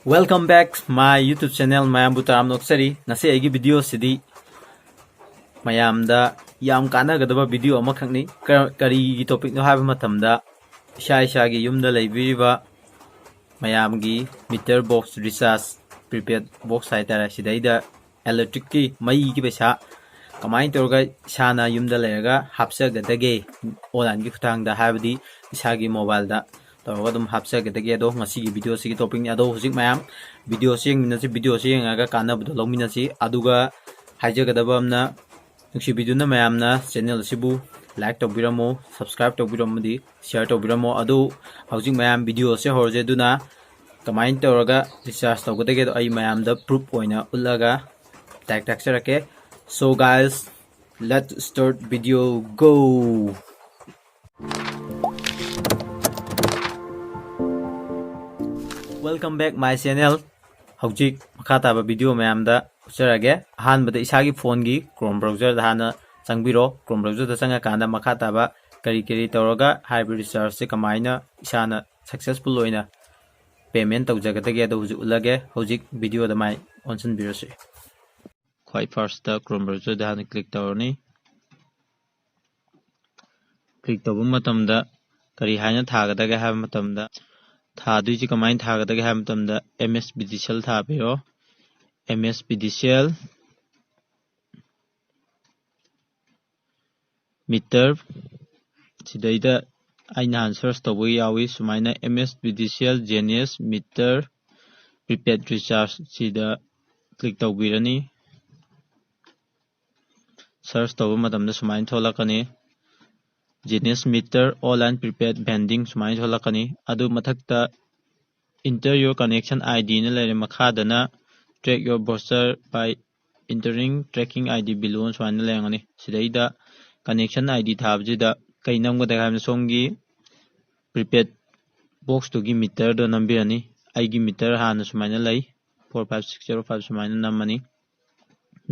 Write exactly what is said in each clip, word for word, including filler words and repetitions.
Welcome back my YouTube channel. ꯃꯌꯥꯝꯕꯨ ꯇꯔꯥꯝꯅ ꯑꯣꯛꯆꯔꯤ꯫ ꯉꯁꯤ ꯑꯩꯒꯤ video ꯁꯤꯗꯤ ꯃꯌꯥꯝꯗ ꯌꯥꯝ ꯀꯥꯟꯅꯒꯗꯕ video ꯑꯃꯈꯛꯅꯤ꯫ ꯀ- ꯀꯔꯤꯒꯤ topic ꯅꯣ ꯍꯥꯏꯕ ꯃꯇꯝꯗ, ꯏꯁꯥ ꯏꯁꯥꯒꯤ ꯌꯨꯝꯗ ꯂꯩꯕꯤꯔꯤꯕ ꯃꯌꯥꯝꯒꯤ meter box recharge, prepaid box ꯍꯥꯏꯇꯥꯔꯦ, ꯁꯤꯗꯩꯗ electric ꯀꯤ, ꯃꯩꯒꯤ ꯄꯩꯁꯥ ꯀꯃꯥꯏꯅ ꯇꯧꯔꯒ ꯏꯁꯥꯅ ꯌꯨꯝꯗ ꯂꯩꯔꯒ ꯍꯥꯞꯆꯒꯗꯒꯦ online ꯒꯤ ꯈꯨꯠꯊꯥꯡꯗ, ꯍꯥꯏꯕꯗꯤ ꯏꯁꯥꯒꯤ mobile ꯗ ꯇꯧꯔꯒ ꯑꯗꯨꯝ ꯍꯥꯞꯆꯒꯗꯒꯦ꯫ ꯑꯗꯣ ꯉꯁꯤꯒꯤ video ꯁꯤꯒꯤ topic ꯅꯤ꯫ ꯑꯗꯣ ꯍꯧꯖꯤꯛ ꯃꯌꯥꯝ video ꯁꯤ ꯌꯦꯡꯃꯤꯟꯅꯁꯤ, video ꯁꯤ ꯌꯦꯡꯉꯒ ꯀꯥꯟꯅꯕꯗꯣ ꯂꯧꯃꯤꯟꯅꯁꯤ꯫ ꯑꯗꯨꯒ ꯍꯥꯏꯖꯒꯗꯕ ꯑꯃꯅ, ꯅꯨꯡꯁꯤꯕꯤꯗꯨꯅ ꯃꯌꯥꯝꯅ channel ꯑꯁꯤꯕꯨ like ꯇꯧꯕꯤꯔꯝꯃꯣ, subscribe ꯇꯧꯕꯤꯔꯝꯃꯗꯤ share ꯇꯧꯕꯤꯔꯝꯃꯣ꯫ ꯑꯗꯨ ꯍꯧꯖꯤꯛ ꯃꯌꯥꯝ video ꯑꯁꯤ ꯍꯧꯔꯁꯦ꯫ ꯑꯗꯨꯅ ꯀꯃꯥꯏꯅ ꯇꯧꯔꯒ recharge ꯇꯧꯒꯗꯒꯦꯗꯣ ꯑꯩ ꯃꯌꯥꯝꯗ proof ꯑꯣꯏꯅ ꯎꯠꯂꯒ ꯇꯥꯛ ꯇꯥꯛꯆꯔꯛꯀꯦ꯫ So guys, let's start video, go! Welcome back my channel. ꯍꯧꯖꯤꯛ ꯃꯈꯥ ꯇꯥꯕ video ꯃꯌꯥꯝꯗ ꯎꯠꯆꯔꯒꯦ꯫ ꯑꯍꯥꯟꯕꯗ ꯏꯁꯥꯒꯤ phone ꯒꯤ Chrome browser ꯗ ꯍꯥꯟꯅ ꯆꯪꯕꯤꯔꯣ꯫ Chrome browser ꯗ ꯆꯪꯉꯀꯥꯟꯗ ꯃꯈꯥ ꯇꯥꯕ ꯀꯔꯤ ꯀꯔꯤ ꯇꯧꯔꯒ ꯍꯥꯏꯔꯤꯕ recharge ꯁꯦ ꯀꯃꯥꯏꯅ ꯏꯁꯥꯅ successful ꯑꯣꯏꯅ payment ꯇꯧꯖꯒꯗꯒꯦ ꯑꯗꯣ ꯍꯧꯖꯤꯛ ꯎꯠꯂꯒꯦ꯫ ꯍꯧꯖꯤꯛ video ꯗ ꯃꯥꯏ ꯑꯣꯟꯁꯤꯟꯕꯤꯔꯁꯤ꯫ ꯈ꯭ꯋꯥꯏ first ꯇ Chrome browser ꯗ ꯍꯥꯟꯅ click ꯇꯧꯔꯅꯤ꯫ Click ꯇꯧꯕ ꯃꯇꯝꯗ ꯀꯔꯤ ꯍꯥꯏꯅ ꯊꯥꯒꯗꯒꯦ ꯍꯥꯏꯕ ꯃꯇꯝꯗ, ꯊꯥꯗꯣꯏꯁꯤ ꯀꯃꯥꯏꯅ ꯊꯥꯒꯗꯒꯦ ꯍꯥꯏꯕ ꯃꯇꯝꯗ, M S P D C L ꯊꯥꯕꯤꯔꯣ꯫ M S P D C L meter, ꯁꯤꯗꯩꯗ ꯑꯩ ꯅꯍꯥꯟ search ꯇꯧꯕ ꯌꯥꯎꯏ, ꯁꯨꯃꯥꯏꯅ M S P D C L Genius meter prepaid recharge ꯁꯤꯗ click ꯇꯧꯕꯤꯔꯅꯤ꯫ Search ꯇꯧꯕ ꯃꯇꯝꯗ ꯁꯨꯃꯥꯏꯅ ꯊꯣꯛꯂꯛꯀꯅꯤ, Genius meter online prepaid vending ꯁꯨꯃꯥꯏꯅ ꯊꯣꯛꯂꯛꯀꯅꯤ꯫ ꯑꯗꯨ ꯃꯊꯛꯇ enter your connection I D ꯅ ꯂꯩꯔꯦ, ꯃꯈꯥꯗꯅ track your voucher by entering tracking I D below ꯁꯨꯃꯥꯏꯅ ꯂꯩꯔꯝꯒꯅꯤ꯫ ꯁꯤꯗꯩꯗ connection I D ꯊꯥꯕꯁꯤꯗ ꯀꯩ ꯅꯝꯒꯗꯒꯦ ꯍꯥꯏꯕꯗ, ꯁꯣꯝꯒꯤ prepaid box ꯇꯨꯒꯤ meter ꯗꯣ ꯅꯝꯕꯤꯔꯅꯤ꯫ ꯑꯩꯒꯤ meter ꯍꯥꯟꯅ ꯁꯨꯃꯥꯏꯅ ꯂꯩ, four five six zero five ꯁꯨꯃꯥꯏꯅ ꯅꯝꯃꯅꯤ꯫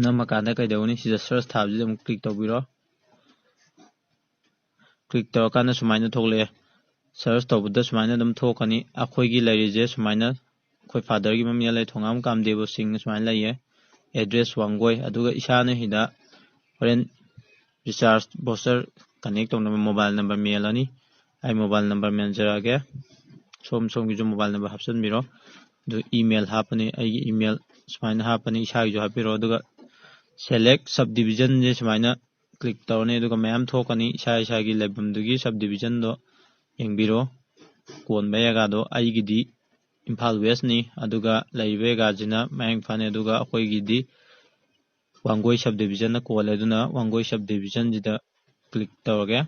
ꯅꯝꯃꯀꯥꯟꯗ ꯀꯩꯗꯧꯒꯅꯤ? ꯁꯤꯗ search ꯊꯥꯕꯁꯤꯗ ꯑꯃꯨꯛ click ꯇꯧꯕꯤꯔꯣ꯫ Click ꯇꯧꯔꯀꯥꯟꯗ ꯁꯨꯃꯥꯏꯅ ꯊꯣꯛꯂꯛꯑꯦ꯫ Search ꯇꯧꯕꯗ ꯁꯨꯃꯥꯏꯅ ꯑꯗꯨꯝ ꯊꯣꯛꯀꯅꯤ꯫ ꯑꯩꯈꯣꯏꯒꯤ ꯂꯩꯔꯤꯁꯦ ꯁꯨꯃꯥꯏꯅ ꯑꯩꯈꯣꯏ ꯐꯥꯗꯔꯒꯤ ꯃꯃꯤꯡꯗ ꯂꯩ, ꯊꯣꯉꯥꯝ ꯀꯥꯝꯗꯦꯕ ꯁꯤꯡ ꯁꯨꯃꯥꯏꯅ ꯂꯩꯌꯦ꯫ ꯑꯦꯗ꯭ꯔꯦꯁ ꯋꯥꯡꯒꯣꯏ꯫ ꯑꯗꯨꯒ ꯏꯁꯥꯅ ꯁꯤꯗ ꯍꯣꯔꯦꯟ ꯔꯤꯆꯥꯔꯖ ꯚꯥꯎꯆꯔ ꯀꯅꯦꯛ ꯇꯧꯅꯕ ꯃꯣꯕꯥꯏꯜ ꯅꯝꯕꯔ ꯃꯦꯜꯂꯅꯤ꯫ ꯑꯩ ꯃꯣꯕꯥꯏꯜ ꯅꯝꯕꯔ ꯃꯦꯟꯖꯔꯛꯑꯒꯦ꯫ ꯁꯣꯝ ꯁꯣꯝꯒꯤꯁꯨ ꯃꯣꯕꯥꯏꯜ ꯅꯝꯕꯔ ꯍꯥꯞꯆꯤꯟꯕꯤꯔꯣ꯫ ꯑꯗꯨ ꯏꯃꯦꯜ ꯍꯥꯞꯄꯅꯤ, ꯑꯩꯒꯤ ꯏꯃꯦꯜ ꯁꯨꯃꯥꯏꯅ ꯍꯥꯞꯄꯅꯤ, ꯏꯁꯥꯒꯤꯁꯨ ꯍꯥꯞꯄꯤꯔꯣ꯫ ꯑꯗꯨꯒ ꯁꯦꯂꯦꯛ ꯁꯕ ꯗꯤꯕꯤꯖꯟꯁꯦ ꯁꯨꯃꯥꯏꯅ ꯀ꯭ꯂꯤꯛ ꯇꯧꯔꯅꯤ꯫ ꯑꯗꯨꯒ ꯃꯌꯥꯝ ꯊꯣꯛꯀꯅꯤ, ꯏꯁꯥ ꯏꯁꯥꯒꯤ ꯂꯩꯐꯝꯗꯨꯒꯤ ꯁꯕ ꯗꯤꯕꯤꯖꯟꯗꯣ ꯌꯦꯡꯕꯤꯔꯣ꯫ ꯀꯣꯟꯕ ꯖꯒꯥꯗꯣ ꯑꯩꯒꯤꯗꯤ ꯏꯝꯐꯥꯜ ꯋꯦꯁꯅꯤ, ꯑꯗꯨꯒ ꯂꯩꯔꯤꯕ ꯖꯒꯥꯁꯤꯅ ꯃꯌꯥꯡ ꯏꯝꯐꯥꯜꯅꯤ꯫ ꯑꯗꯨꯒ ꯑꯩꯈꯣꯏꯒꯤꯗꯤ ꯋꯥꯡꯒꯣꯏ ꯁꯕ ꯗꯤꯕꯤꯖꯟꯅ ꯀꯣꯜꯂꯦ, ꯑꯗꯨꯅ ꯋꯥꯡꯒꯣꯏ ꯁꯕ ꯗꯤꯕꯤꯖꯟꯁꯤꯗ ꯀ꯭ꯂꯤꯛ ꯇꯧꯔꯒꯦ꯫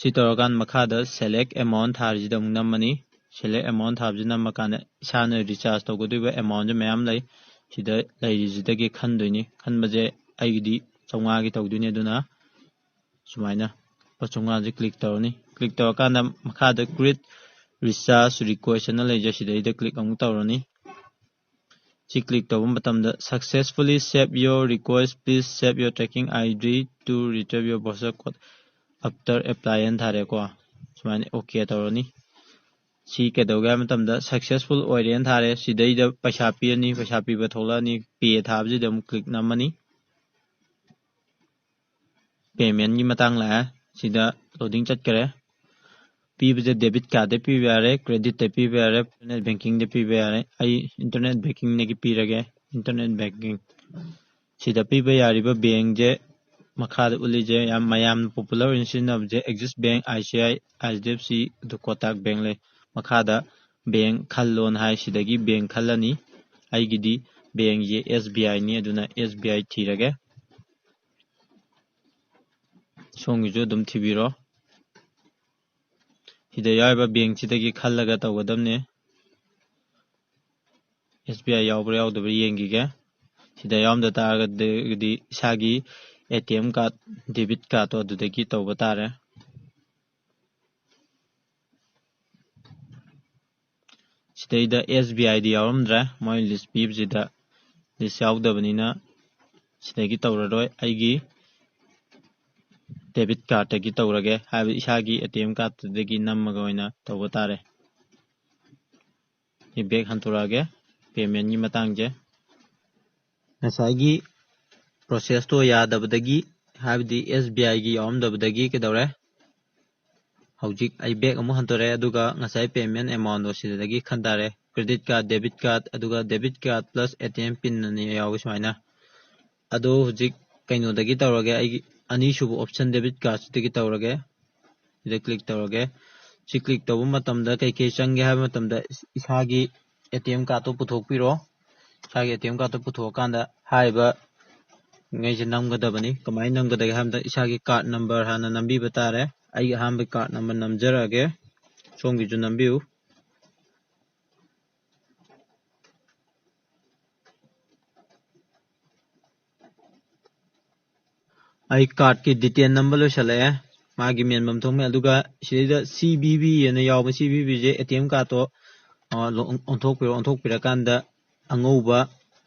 ꯁꯤ ꯇꯧꯔꯀꯥꯟꯗ ꯃꯈꯥꯗ ꯁꯦꯂꯦꯛ ꯑꯦꯃꯥꯎꯟ ꯊꯥꯔꯤꯁꯤꯗ ꯑꯃꯨꯛ ꯅꯝꯃꯅꯤ꯫ ꯁꯦꯂꯦꯛ ꯑꯦꯃꯥꯎꯟ ꯊꯥꯕꯁꯤ ꯅꯝꯃꯀꯥꯟꯗ ꯏꯁꯥꯅ ꯔꯤꯆꯥꯔꯖ ꯇꯧꯒꯗꯣꯏꯕ ꯑꯦꯃꯥꯎꯟꯁꯦ ꯃꯌꯥꯝ ꯂꯩ꯫ ꯁꯤꯗ ꯂꯩꯔꯤꯁꯤꯗꯒꯤ ꯈꯟꯗꯣꯏꯅꯤ꯫ ꯈꯟꯕꯁꯦ ꯑꯩꯒꯤꯗꯤ ꯆꯥꯝꯃꯉꯥꯒꯤ ꯇꯧꯗꯣꯏꯅꯤ꯫ ꯑꯗꯨꯅ ꯁꯨꯃꯥꯏꯅ ꯂꯨꯄꯥ ꯆꯥꯝꯃꯉꯥꯁꯦ ꯀ꯭ꯂꯤꯛ ꯇꯧꯔꯅꯤ꯫ ꯀ꯭ꯂꯤꯛ ꯇꯧꯔꯀꯥꯟꯗ ꯃꯈꯥꯗ create recharge request ꯑꯅ ꯂꯩꯖꯩ, ꯁꯤꯗꯩꯗ ꯀ꯭ꯂꯤꯛ ꯑꯃꯨꯛ ꯇꯧꯔꯅꯤ꯫ ꯁꯤ ꯀ꯭ꯂꯤꯛ ꯇꯧꯕ ꯃꯇꯝꯗ successfully save your request, please save your tracking I D to retrieve your voucher code after apply ꯍꯥꯏꯅ ꯊꯥꯔꯦꯀꯣ꯫ ꯁꯨꯃꯥꯏꯅ ꯑꯣꯀꯦ ꯇꯧꯔꯅꯤ꯫ ꯁꯤ ꯀꯩꯗꯧꯒꯦ ꯍꯥꯏꯕ ꯃꯇꯝꯗ ꯁꯛꯁꯦꯁꯐꯨꯜ ꯑꯣꯏꯔꯦꯅ ꯊꯥꯔꯦ꯫ ꯁꯤꯗꯩꯗ ꯄꯩꯁꯥ ꯄꯤꯔꯅꯤ, ꯄꯩꯁꯥ ꯄꯤꯕ ꯊꯣꯛꯂꯛꯑꯅꯤ꯫ ꯄꯦ ꯊꯥꯕꯁꯤꯗ ꯑꯃꯨꯛ ꯀ꯭ꯂꯤꯛ ꯅꯝꯃꯅꯤ꯫ ꯄꯦꯃꯦꯟꯒꯤ ꯃꯇꯥꯡ ꯂꯥꯛꯑꯦ꯫ ꯁꯤꯗ ꯂꯣꯗꯤꯡ ꯆꯠꯈꯔꯦ꯫ ꯄꯤꯕꯁꯦ ꯗꯦꯕꯤꯠ ꯀꯥꯔꯗꯇ ꯄꯤꯕ ꯌꯥꯔꯦ, ꯀ꯭ꯔꯦꯗꯤꯠꯇ ꯄꯤꯕ ꯌꯥꯔꯦ, ꯏꯟꯇꯔꯅꯦꯠ ꯕꯦꯡꯀꯤꯡꯗ ꯄꯤꯕ ꯌꯥꯔꯦ꯫ ꯑꯩ ꯏꯟꯇꯔꯅꯦꯠ ꯕꯦꯡꯀꯤꯡꯗꯒꯤ ꯄꯤꯔꯒꯦ꯫ ꯏꯟꯇꯔꯅꯦꯠ ꯕꯦꯡꯀꯤꯡ ꯁꯤꯗ ꯄꯤꯕ ꯌꯥꯔꯤꯕ ꯕꯦꯡꯁꯦ ꯃꯈꯥꯗ ꯎꯠꯂꯤꯁꯦ ꯌꯥꯝ ꯃꯌꯥꯝꯅ ꯄꯣꯄꯨꯂꯔ ꯑꯣꯏꯅ ꯁꯤꯖꯤꯟꯅꯕꯁꯦ Axis bank, I C I, H D F C, ꯑꯗꯨ ꯀꯣꯇꯥꯛ ꯕꯦꯡ ꯂꯩ꯫ ꯃꯈꯥꯗ ꯕꯦꯡ ꯈꯜꯂꯣꯅ ꯍꯥꯏ, ꯁꯤꯗꯒꯤ ꯕꯦꯡ ꯈꯜꯂꯅꯤ꯫ ꯑꯩꯒꯤꯗꯤ ꯕꯦꯡꯁꯦ ꯑꯦꯁ ꯕꯤ ꯑꯥꯏꯅꯤ, ꯑꯗꯨꯅ ꯑꯦꯁ ꯕꯤ ꯑꯥꯏ ꯊꯤꯔꯒꯦ꯫ ꯁꯣꯝꯒꯤꯁꯨ ꯑꯗꯨꯝ ꯊꯤꯕꯤꯔꯣ꯫ ꯁꯤꯗ ꯌꯥꯎꯔꯤꯕ ꯕꯦꯡꯁꯤꯗꯒꯤ ꯈꯜꯂꯒ ꯇꯧꯒꯗꯕꯅꯦ꯫ ꯑꯦꯁ ꯕꯤ ꯑꯥꯏ ꯌꯥꯎꯕ꯭ꯔꯥ ꯌꯥꯎꯗꯕ꯭ꯔꯥ ꯌꯦꯡꯈꯤꯒꯦ꯫ ꯁꯤꯗ ꯌꯥꯎꯔꯝꯗ ꯇꯥꯔꯒꯗꯤ ꯏꯁꯥꯒꯤ A T M card, debit ꯀꯥꯔꯗꯇꯣ ꯑꯗꯨꯗꯒꯤ ꯇꯧꯕ ꯇꯥꯔꯦ꯫ ꯁꯤꯗꯩꯗ ꯑꯦꯁ ꯕꯤ ꯑꯥꯏꯗꯤ ꯌꯥꯎꯔꯝꯗ꯭ꯔꯦ꯫ ꯃꯣꯏ ꯂꯤꯁ ꯄꯤꯕꯁꯤꯗ ꯂꯤꯁ ꯌꯥꯎꯗꯕꯅꯤꯅ ꯁꯤꯗꯒꯤ ꯇꯧꯔꯔꯣꯏ꯫ ꯑꯩꯒꯤ ꯗꯦꯕꯤꯠ ꯀꯥꯔꯗꯇꯒꯤ ꯇꯧꯔꯒꯦ, ꯍꯥꯏꯕꯗꯤ ꯏꯁꯥꯒꯤ ꯑꯦ ꯇꯤ ꯑꯦꯝ ꯀꯥꯔꯗꯇꯨꯗꯒꯤ ꯅꯝꯃꯒ ꯑꯣꯏꯅ ꯇꯧꯕ ꯇꯥꯔꯦ꯫ ꯑꯩ ꯕꯦꯛ ꯍꯟꯇꯣꯔꯛꯑꯒꯦ ꯄꯦꯃꯦꯟꯒꯤ ꯃꯇꯥꯡꯁꯦ꯫ ꯉꯁꯥꯏꯒꯤ ꯄ꯭ꯔꯣꯁꯦꯁꯇꯣ ꯌꯥꯗꯕꯗꯒꯤ, ꯍꯥꯏꯕꯗꯤ ꯑꯦꯁ ꯕꯤ ꯑꯥꯏꯒꯤ ꯌꯥꯎꯔꯝꯗꯕꯗꯒꯤ ꯀꯩꯗꯧꯔꯦ, ꯍꯧꯖꯤꯛ ꯑꯩ ꯕꯦꯛ ꯑꯃꯨꯛ ꯍꯟꯇꯣꯔꯛꯑꯦ, ꯑꯗꯨꯒ ꯉꯁꯥꯏ ꯄꯦꯃꯦꯟ ꯑꯦꯃꯥꯎꯟꯗꯣ ꯁꯤꯗꯒꯤ ꯈꯟ ꯇꯥꯔꯦ꯫ ꯀ꯭ꯔꯦꯗꯤꯠ ꯀꯥꯔꯠ, ꯗꯦꯕꯤꯠ ꯀꯥꯔꯠ, ꯑꯗꯨꯒ ꯗꯦꯕꯤꯠ ꯀꯥꯔꯠ ꯄ꯭ꯂꯁ ꯑꯦ ꯇꯤ ꯑꯦꯝ ꯄꯤꯟ ꯑꯅꯤ ꯌꯥꯎꯋꯤ ꯁꯨꯃꯥꯏꯅ꯫ ꯑꯗꯣ ꯍꯧꯖꯤꯛ ꯀꯩꯅꯣꯗꯒꯤ ꯇꯧꯔꯒꯦ, ꯑꯩꯒꯤ ꯑꯅꯤꯁꯨꯕ ꯑꯣꯞꯁꯟ ꯗꯦꯕꯤꯠ ꯀꯥꯔꯠꯁꯤꯗꯒꯤ ꯇꯧꯔꯒꯦ꯫ ꯁꯤꯗ ꯀ꯭ꯂꯤꯛ ꯇꯧꯔꯒꯦ꯫ ꯁꯤ ꯀ꯭ꯂꯤꯛ ꯇꯧꯕ ꯃꯇꯝꯗ ꯀꯩꯀꯩ ꯆꯪꯒꯦ ꯍꯥꯏꯕ ꯃꯇꯝꯗ, ꯏꯁ-, ꯏꯁꯥꯒꯤ ꯑꯦ ꯇꯤ ꯑꯦꯝ ꯀꯥꯔꯠꯇꯣ ꯄꯨꯊꯣꯛꯄꯤꯔꯣ꯫ ꯏꯁꯥꯒꯤ ꯑꯦ ꯇꯤ ꯑꯦꯝ ꯀꯥꯔꯠꯇꯣ ꯄꯨꯊꯣꯛꯑꯀꯥꯟꯗ ꯍꯥꯏꯔꯤꯕ ꯉꯩꯁꯦ ꯅꯝꯒꯗꯕꯅꯤ꯫ ꯀꯃꯥꯏꯅ ꯅꯝꯒꯗꯒꯦ ꯍꯥꯏꯕꯗ, ꯏꯁꯥꯒꯤ ꯀꯥꯔꯠ ꯅꯝꯕꯔ ꯍꯥꯟꯅ ꯅꯝꯕꯤꯕ ꯇꯥꯔꯦ꯫ ꯑꯩꯒꯤ ꯑꯍꯥꯟꯕ ꯀꯥꯔꯠ ꯅꯝꯕꯔ ꯅꯝꯖꯔꯛꯑꯒꯦ, ꯁꯣꯝꯒꯤꯁꯨ ꯅꯝꯕꯤꯌꯨ꯫ ꯑꯩ ꯀꯥꯔꯠꯀꯤ ꯗꯤꯇꯦꯜ ꯅꯝꯕ ꯂꯣꯏꯁꯤꯜꯂꯛꯑꯦ, ꯃꯥꯒꯤ ꯃꯦꯟꯐꯝ ꯊꯣꯛꯄ꯫ ꯑꯗꯨꯒ ꯁꯤꯗꯩꯗ ꯁꯤ ꯚꯤ ꯚꯤ ꯑꯅ ꯌꯥꯎꯕ, ꯁꯤ ꯚꯤ ꯚꯤꯁꯦ ꯑꯦ ꯇꯤ ꯑꯦꯝ ꯀꯥꯔꯠꯇꯣ, ꯑ, ꯂꯣ-, ꯑꯣꯟꯊꯣꯛꯄꯤꯔꯣ꯫ ꯑꯣꯟꯊꯣꯛꯄꯤꯔꯀꯥꯟꯗ ꯑꯉꯧꯕ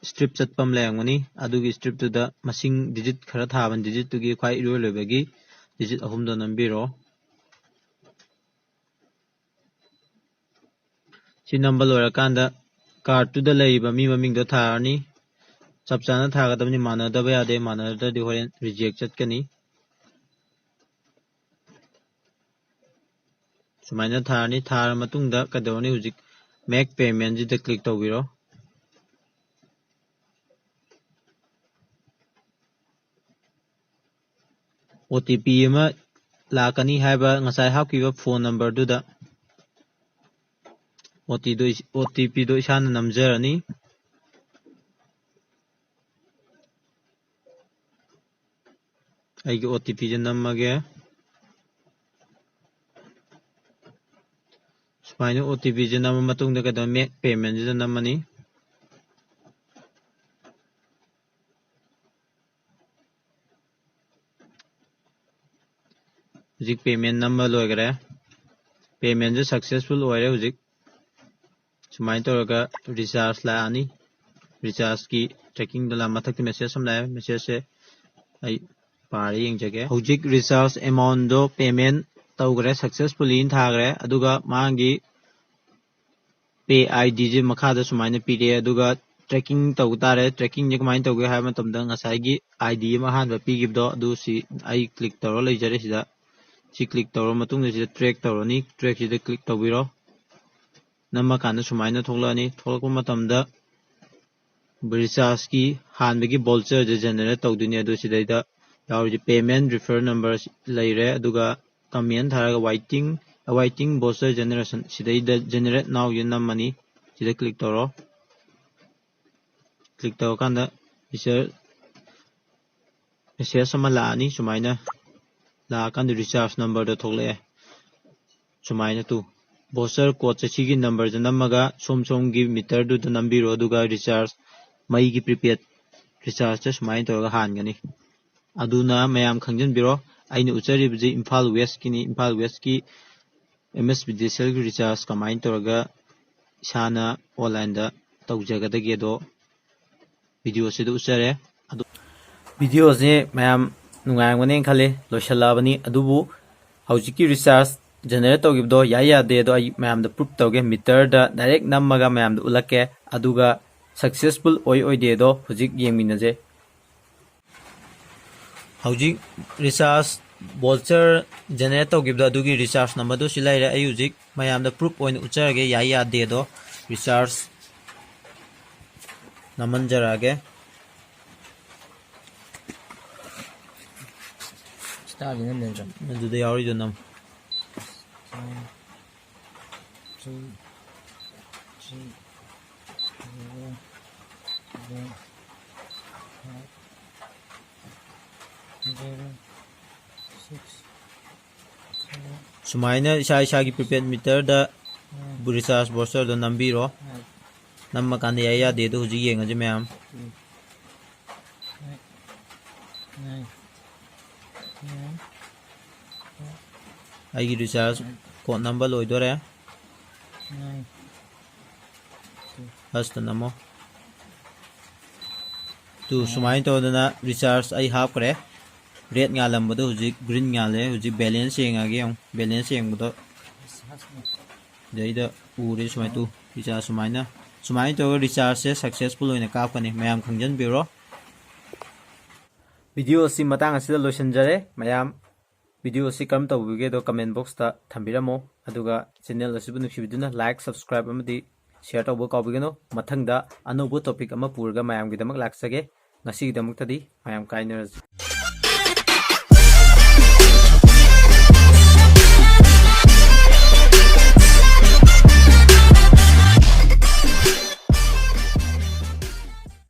ꯏꯁꯇ꯭ꯔꯤꯞ ꯆꯠꯄ ꯑꯃ ꯂꯩꯔꯝꯒꯅꯤ꯫ ꯑꯗꯨꯒꯤ ꯏꯁꯇ꯭ꯔꯤꯞꯇꯨꯗ ꯃꯁꯤꯡ ꯗꯤꯖꯤꯠ ꯈꯔ ꯊꯥꯕꯅꯤ, ꯗꯤꯖꯤꯠꯇꯨꯒꯤ ꯈ꯭ꯋꯥꯏ ꯏꯔꯣꯏ ꯂꯣꯏꯕꯒꯤ ꯗꯤꯖꯤꯠ ꯑꯍꯨꯝꯗꯣ ꯅꯝꯕꯤꯔꯣ꯫ ꯁꯤ ꯅꯝꯕ ꯂꯣꯏꯔꯀꯥꯟꯗ ꯀꯥꯔꯠꯇꯨꯗ ꯂꯩꯔꯤꯕ ꯃꯤ ꯃꯃꯤꯡꯗꯣ ꯊꯥꯔꯅꯤ꯫ ꯆꯞ ꯆꯥꯅ ꯊꯥꯒꯗꯕꯅꯤ, ꯃꯥꯟꯅꯗꯕ ꯌꯥꯗꯦ, ꯃꯥꯟꯅꯗ꯭ꯔꯗꯤ ꯍꯣꯔꯦꯟ ꯔꯤꯖꯦꯛ ꯆꯠꯀꯅꯤ꯫ ꯁꯨꯃꯥꯏꯅ ꯊꯥꯔꯅꯤ꯫ ꯊꯥꯔ ꯃꯇꯨꯡꯗ ꯀꯩꯗꯧꯔꯅꯤ? ꯍꯧꯖꯤꯛ ꯃꯦꯛ ꯄꯦꯃꯦꯟꯁꯤꯗ ꯀ꯭ꯂꯤꯛ ꯇꯧꯕꯤꯔꯣ꯫ ꯑꯣ ꯇꯤ ꯄꯤ ꯑꯃ ꯂꯥꯛꯀꯅꯤ ꯍꯥꯏꯕ ꯉꯁꯥꯏ ꯍꯥꯞꯈꯤꯕ ꯐꯣꯟ ꯅꯝꯕꯔꯗꯨꯗ꯫ ꯑꯣ ꯇꯤ ꯗꯣ-, ꯑꯣ ꯇꯤ ꯄꯤꯗꯣ ꯏꯁꯥꯅ ꯅꯝꯖꯔꯅꯤ꯫ ꯑꯩꯒꯤ ꯑꯣ ꯇꯤ ꯄꯤꯁꯦ ꯅꯝꯃꯒꯦ꯫ ꯁꯨꯃꯥꯏꯅ ꯑꯣ ꯇꯤ ꯄꯤꯁꯦ ꯅꯝꯃ ꯃꯇꯨꯡꯗ ꯀꯩꯗꯧ-, ꯃꯦꯛ ꯄꯦꯃꯦꯟꯁꯤꯗ ꯅꯝꯃꯅꯤ꯫ ꯍꯧꯖꯤꯛ ꯄꯦꯃꯦꯟ ꯅꯝꯕ ꯂꯣꯏꯈꯔꯦ꯫ ꯄꯦꯃꯦꯟꯁꯨ ꯁꯛꯁꯦꯁꯐꯨꯜ ꯑꯣꯏꯔꯦ꯫ ꯍꯧꯖꯤꯛ ꯁꯨꯃꯥꯏꯅ ꯇꯧꯔꯒ ꯔꯤꯆꯥꯔꯖ ꯂꯥꯛꯑꯅꯤ꯫ ꯔꯤꯆꯥꯔꯖꯀꯤ ꯇ꯭ꯔꯦꯀꯤꯡꯗ ꯂꯥꯛ-, ꯃꯊꯛꯇ ꯃꯦꯁꯦꯖ ꯑꯃ ꯂꯥꯛꯑꯦ꯫ ꯃꯦꯁꯦꯖꯁꯦ ꯑꯩ ꯄꯥꯔ ꯌꯦꯡꯖꯒꯦ꯫ ꯍꯧꯖꯤꯛ ꯔꯤꯆꯥꯔꯖ ꯑꯦꯃꯥꯎꯟꯗꯣ ꯄꯦꯃꯦꯟ ꯇꯧꯈ꯭ꯔꯦ, ꯁꯛꯁꯦꯁꯐꯨꯜꯂꯤ ꯊꯥꯈ꯭ꯔꯦ꯫ ꯑꯗꯨꯒ ꯃꯥꯒꯤ ꯄꯦ ꯑꯥꯏ ꯗꯤꯁꯦ ꯃꯈꯥꯗ ꯁꯨꯃꯥꯏꯅ ꯄꯤꯔꯛꯑꯦ꯫ ꯑꯗꯨꯒ tracking ꯇꯧ ꯇꯥꯔꯦ꯫ Trackingꯁꯦ ꯀꯃꯥꯏꯅ ꯇꯧꯒꯦ ꯍꯥꯏꯕ ꯃꯇꯝꯗ, ꯉꯁꯥꯏꯒꯤ ꯑꯥꯏ ꯗꯤ ꯑꯃ ꯑꯍꯥꯟꯕ ꯄꯤꯈꯤꯕꯗꯣ, ꯑꯗꯨ ꯁꯤ ꯑꯩ click ꯇꯧꯔ ꯂꯩꯖꯔꯦ꯫ ꯁꯤꯗ ꯁꯤ click ꯇꯧꯔ ꯃꯇꯨꯡꯗ ꯁꯤꯗ track ꯇꯧꯔꯅꯤ꯫ Trackꯁꯤꯗ click ꯇꯧꯕꯤꯔꯣ꯫ ꯅꯝꯃꯀꯥꯟꯗ ꯁꯨꯃꯥꯏꯅ ꯊꯣꯛꯂꯛꯑꯅꯤ꯫ ꯊꯣꯛꯂꯛꯄ ꯃꯇꯝꯗ rechargeꯀꯤ ꯍꯥꯟꯕꯒꯤ voucherꯁꯦ generate ꯇꯧꯗꯣꯏꯅꯦ꯫ ꯑꯗꯨ ꯁꯤꯗꯩꯗ ꯌꯥꯎꯔꯤꯁꯦ payment refer number ꯂꯩꯔꯦ, ꯑꯗꯨꯒ comment ꯊꯥꯔꯒ waiting, awaiting voucher generation, ꯁꯤꯗꯩꯗ generate nowꯁꯦ ꯅꯝꯃꯅꯤ꯫ ꯁꯤꯗ click ꯇꯧꯔꯣ꯫ Click ꯇꯧꯔꯀꯥꯟꯗ ꯃꯦꯁꯦꯖ ꯑꯃ ꯂꯥꯛꯑꯅꯤ꯫ ꯁꯨꯃꯥꯏꯅ ꯂꯥꯛꯑꯀꯥꯟꯗ recharge numberꯗꯣ ꯊꯣꯛꯂꯛꯑꯦ꯫ ꯁꯨꯃꯥꯏꯅ ꯇꯨ voucher codeꯁꯦ ꯁꯤꯒꯤ numberꯁꯦ ꯅꯝꯃꯒ ꯁꯣꯝ ꯁꯣꯝꯒꯤ meterꯗꯨꯗ ꯅꯝꯕꯤꯔꯣ, ꯑꯗꯨꯒ recharge, ꯃꯩꯒꯤ prepaid rechargeꯁꯦ ꯁꯨꯃꯥꯏꯅ ꯇꯧꯔꯒ ꯍꯥꯟꯒꯅꯤ꯫ ꯑꯗꯨꯅ ꯃꯌꯥꯝ ꯈꯪꯖꯤꯟꯕꯤꯔꯣ, ꯑꯩꯅ ꯎꯠꯆꯔꯤꯕꯁꯤ Imphal Westꯀꯤꯅꯤ꯫ Imphal Westꯀꯤ M S B D S Lꯒꯤ recharge ꯀꯃꯥꯏꯅ ꯇꯧꯔꯒ ꯏꯁꯥꯅ onlineꯗ ꯇꯧꯖꯒꯗꯒꯦꯗꯣ videoꯁꯤꯗ ꯎꯠꯆꯔꯦ꯫ ꯑꯗꯨ videoꯁꯤ ꯃꯌꯥꯝ ꯅꯨꯡꯉꯥꯏꯔꯝꯒꯅꯦꯅ ꯈꯜꯂꯤ꯫ ꯂꯣꯏꯁꯤꯜꯂꯛꯑꯕꯅꯤ꯫ ꯑꯗꯨꯕꯨ ꯍꯧꯖꯤꯛꯀꯤ recharge generate ꯇꯧꯈꯤꯕꯗꯣ ꯌꯥꯏ ꯌꯥꯗꯦꯗꯣ ꯑꯩ ꯃꯌꯥꯝꯗ proof ꯇꯧꯒꯦ꯫ Meterꯗ direct ꯅꯝꯃꯒ ꯃꯌꯥꯝꯗ ꯎꯠꯂꯛꯀꯦ꯫ ꯑꯗꯨꯒ successful ꯑꯣꯏ ꯑꯣꯏꯗꯦꯗꯣ ꯍꯧꯖꯤꯛ ꯌꯦꯡꯃꯤꯟꯅꯁꯦ꯫ ꯍꯧꯖꯤꯛ recharge voucher generate ꯇꯧꯈꯤꯕꯗꯣ, ꯑꯗꯨꯒꯤ recharge numberꯗꯨ ꯁꯤ ꯂꯩꯔꯦ꯫ ꯑꯩ ꯍꯧꯖꯤꯛ ꯃꯌꯥꯝꯗ proof ꯑꯣꯏꯅ ꯎꯠꯆꯔꯒꯦ, ꯌꯥꯏ ꯌꯥꯗꯦꯗꯣ꯫ Recharge ꯅꯝꯍꯟꯖꯔꯛꯑꯒꯦ꯫ Starꯗꯤ ꯅꯝꯗꯣꯏ ꯅꯠꯇ꯭ꯔꯣ? ꯑꯗꯨꯗ ꯌꯥꯎꯔꯤꯗꯣ ꯅꯝ꯫ One, two, three, four, five, zero, six, seven. ꯁꯨꯃꯥꯏꯅ ꯏꯁꯥ ꯏꯁꯥꯒꯤ prepaid meterꯗ recharge voucherꯗꯣ ꯅꯝꯕꯤꯔꯣ꯫ ꯅꯝꯃꯀꯥꯟꯗ ꯌꯥꯏ ꯌꯥꯗꯦꯗꯣ ꯍꯧꯖꯤꯛ ꯌꯦꯡꯉꯁꯤ ꯃꯌꯥꯝ꯫ ꯑꯩꯒꯤ recharge code ꯅꯝꯕ ꯂꯣꯏꯗꯣꯔꯦ꯫ Lastꯇ ꯅꯝꯃꯣ꯫ ꯇꯨ, ꯁꯨꯃꯥꯏꯅ ꯇꯧꯗꯅ recharge ꯑꯩ ꯍꯥꯞꯈ꯭ꯔꯦ꯫ Red ꯉꯥꯜꯂꯝꯕꯗꯣ ꯍꯧꯖꯤꯛ green ꯉꯥꯜꯂꯦ꯫ ꯍꯧꯖꯤꯛ balance ꯌꯦꯡꯉꯒꯦ ꯌꯦꯡꯉꯨ꯫ Balance ꯌꯦꯡꯕꯗꯣ ꯁꯤꯗꯩꯗ ꯎꯔꯦ ꯁꯨꯃꯥꯏꯅ ꯇꯨ꯫ ꯔꯤꯆꯥꯔꯖ ꯁꯨꯃꯥꯏꯅ ꯁꯨꯃꯥꯏꯅ ꯇꯧꯔꯒ ꯔꯤꯆꯥꯔꯖꯁꯦ ꯁꯛꯁꯦꯁꯐꯨꯜ ꯑꯣꯏꯅ ꯀꯥꯞꯀꯅꯤ꯫ ꯃꯌꯥꯝ ꯈꯪꯖꯟꯕꯤꯔꯣ꯫ ꯚꯤꯗꯤꯑꯣ ꯑꯁꯤ ꯃꯇꯥꯡ ꯑꯁꯤꯗ ꯂꯣꯏꯁꯤꯟꯖꯔꯦ꯫ ꯃꯌꯥꯝ ꯚꯤꯗꯤꯑꯣ ꯑꯁꯤ ꯀꯔꯝ ꯇꯧꯕꯤꯒꯦꯗꯣ ꯀꯃꯦꯟ ꯕꯣꯛꯁꯇ ꯊꯝꯕꯤꯔꯝꯃꯣ꯫ ꯑꯗꯨꯒ ꯆꯦꯅꯦꯜ ꯑꯁꯤꯕꯨ ꯅꯨꯡꯁꯤꯕꯤꯗꯨꯅ ꯂꯥꯏꯛ, ꯁꯕꯁꯀ꯭ꯔꯥꯏꯕ ꯑꯃꯗꯤ ꯁꯤꯌꯔ ꯇꯧꯕ ꯀꯥꯎꯕꯤꯒꯅꯨ꯫ ꯃꯊꯪꯗ ꯑꯅꯧꯕ ꯇꯣꯄꯤꯛ ꯑꯃ ꯄꯨꯔꯒ ꯃꯌꯥꯝꯒꯤꯗꯃꯛ ꯂꯥꯛꯆꯒꯦ꯫ ꯉꯁꯤꯒꯤꯗꯃꯛꯇꯗꯤ ꯃꯌꯥꯝ ꯀꯥꯏꯅꯔꯁꯤ꯫